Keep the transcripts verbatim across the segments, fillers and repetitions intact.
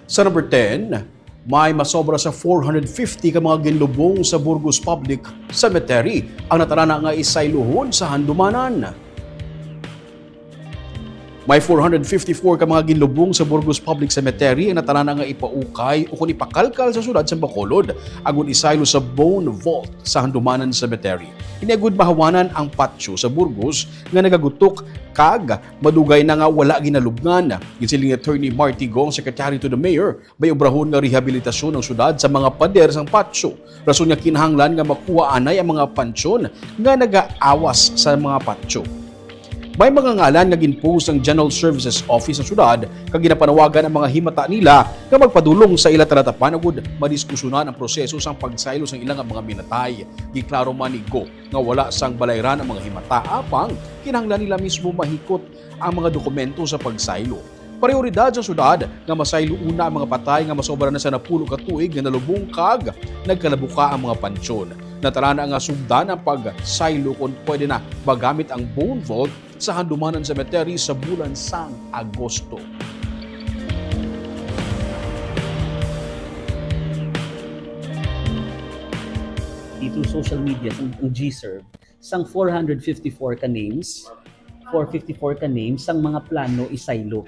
Sa number ten, may masobra sa four hundred fifty ka mga ginlubong sa Burgos Public Cemetery ang natarana nga isayluhon sa handumanan. May four hundred fifty-four ka mga ginlubong sa Burgos Public Cemetery ang natarana nga ipaukay o kon ipakalkal sa siyudad sa Bacolod, agod isaylo sa Bone Vault sa Handumanan Cemetery. Ini agud mahawanan ang patio sa Burgos nga nagagutok kag madugay na nga wala ginalubngan. Ginsiling ni Attorney Marty Go, Secretary to the Mayor, may obrahon nga rehabilitasyon ang siyudad sa mga pader sang patio, rason nga kinahanglan nga makuha anay ang mga pansyon nga nagaawas sa mga patio. May mga ngalan nga gin-post ang General Services Office sa siyudad kag ginapanawagan ang mga himata nila nga magpadulong sa ila talatapan agud madiskusyonan ang proseso sang pagsaylo sang ila nga mga minatay. Giklaro man ni Go nga wala sang balayran ang mga himata, apang kinahanglan nila mismo mahikot ang mga dokumento sa pagsaylo. Prioridad sa siyudad nga masaylo una ang mga patay nga masobra na sa napulo ka tuig nga nalubong kag nagkalabuka ang mga pansyon. Natarana nga sugdan ang pagsaylo kon pwede na magamit ang bone vault sa Handumanan Cemetery sa bulan sang Agosto. Dito social media, ang, ang G-Serve, sang four hundred fifty-four ka names, four fifty-four ka names sang mga plano isaylo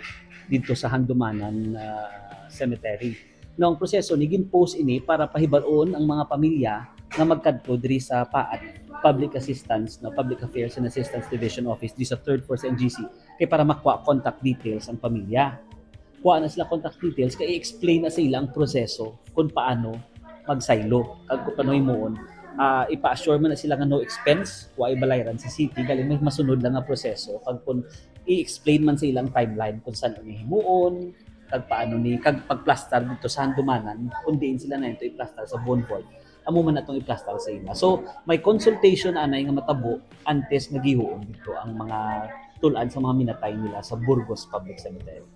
dito sa Handumanan ah, Cemetery. No, ang proseso ni gin-post ini para pahibaluon ang mga pamilya nga magkadto diri sa PAAD, Public Assistance, no, Public Affairs and Assistance Division Office, diri sa third floor sa N G C, kay para makuha contact details ang pamilya. Kuha na sila contact details, kay i-explain na sa ila ang proseso kung paano magsaylo, kag kung paano himuon. Ah, ipa-assure man na sila nga no expense, wa ibalayran sa city, galing may masunod lang nga proseso, kag kung i-explain man sa ilang timeline kung saan ang himuon, kag paano ni, kag pagplastar dito sa Handumanan, kung diin sila na ito iplastar sa bone vault. Amo man atong iplastar sa ila. So, may consultation anay nga matabo antes nga gihuon dito ang mga tulan sa mga minatay nila sa Burgos Public Cemetery.